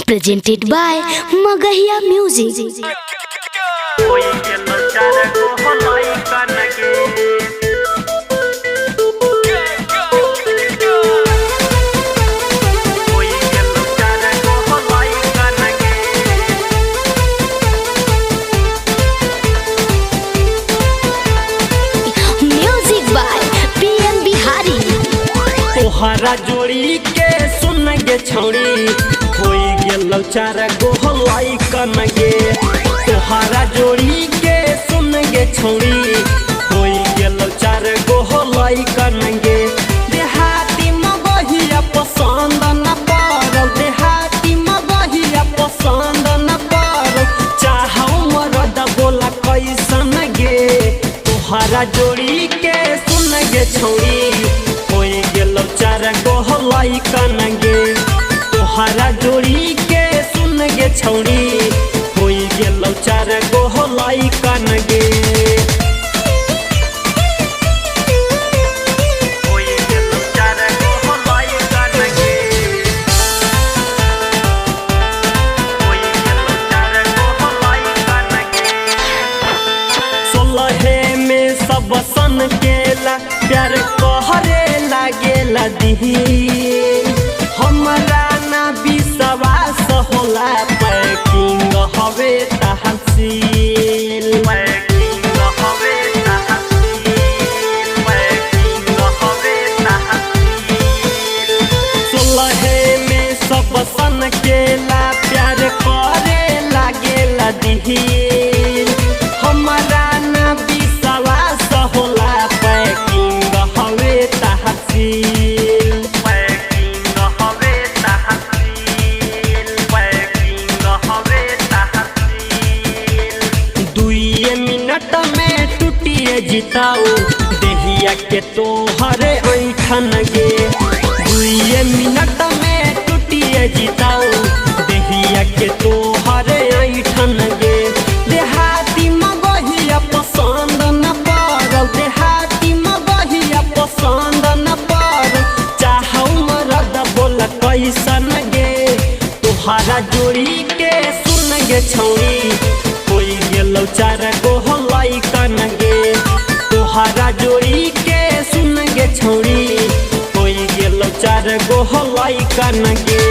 Presented by Magahiya Music. Music by PM Bihari. तोहरा जोड़ी के सुन गे छौड़ी होई गेलो चार गो हलाई कन गे। तोहरा जोड़ी के सुन गे छौड़ी होई गेलो चार गो हलाई कन गे। देहाती मगहिया पसंद न पड़ल, देहाती मगहिया पसंद न पड़ल, चाहौ मरद बोला कैसन गे। तोहरा जोड़ी के सुन गे छौड़ी होई गेलो चार गो हलाई कन गे। तोहरा जोड़ी के सुन गे छौड़ी होई गेलो चार गो हलाई कन गे। होई गेलो चार गो हलाई कन गे। होई गेलो चार गो हलाई कन गे। सोलहे में सब सन केला प्यार कहरे लागेला दिही, हमरा ना विश्वास होला पैकिंग हवे तहसील। पैकिंग हवे तहसील, पैकिंग हवे तहसील। सोलहे में सब सन केला प्यार करे लागेला दिही, हमरा ना विश्वास होला पैकिंग हवे तहसील। पैकिंग हवे तहसील, पैकिंग हवे तहसील। दुइये मिनट में टूटिए जिताऊ देहिया के तोहरे ऐठन गे। दुइये मिनट में टूटिए जिताऊ देहिया के तोहरे ऐठन गे। देहाती मगहिया पसंद न पड़ल, देहाती मगहिया पसंद न पड़ल, चाहौ मरद बोल कैसन गे। तोहरा जोड़ी के सुन गे छौड़ी होई गेलो चार गो हलाई कन गे। तोहरा जोड़ी के सुन गे छौड़ी होई गेलो चार गो हलाई कन गे।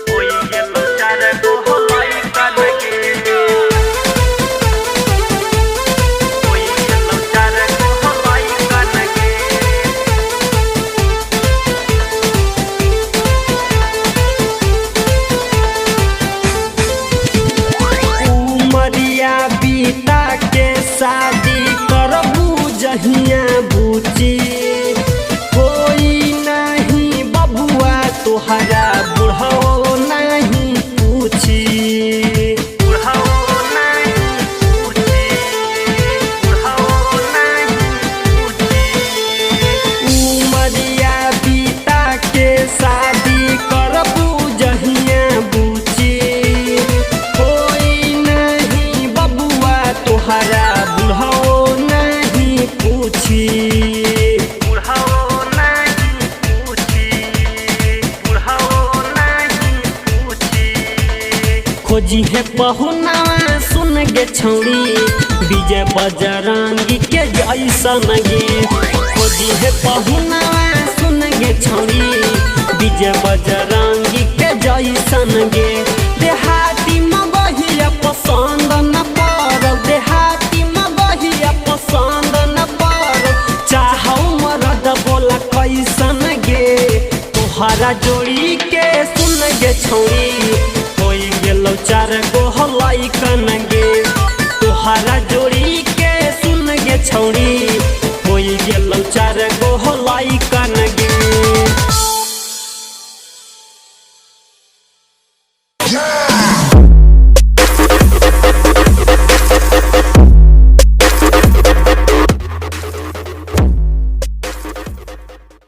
होई गेलो चार गो हलाई कन गे। होई गेलो चार गो हलाई कन गे। उमरिया बीता के शादी करबू जहिया बूची, कोई नहीं बबुआ तोहरा बुढ़ो नहीं पूछी। बुढ़ो नहीं पूछी, बुढ़ो नहीं पूछी। उमरिया बीता के शादी करबू जहिया बूची, कोई नहीं बबुआ तोहरा बुढ़ो नहीं पूछी। बुढ़ो नहीं पूछी, बुढ़ो नहीं पूछी। खोजी है पहुनावा सुन गे छौड़ी विजय बजरंगी के जैसन गे। खोजी है पहुनावा सुन गे छौड़ी विजय बजरंगी के जैसन गे। देहाती मगहिया पसंद न पड़ल, देहाती मगहिया पसंद न पड़ल, चाहौ मरद बोला कैसन गे। तोहरा जोड़ी के सुन गे छौड़ी होई गेलो चार गो हलाई कन गे। तोहरा जोड़ी के सुन गे छौड़ी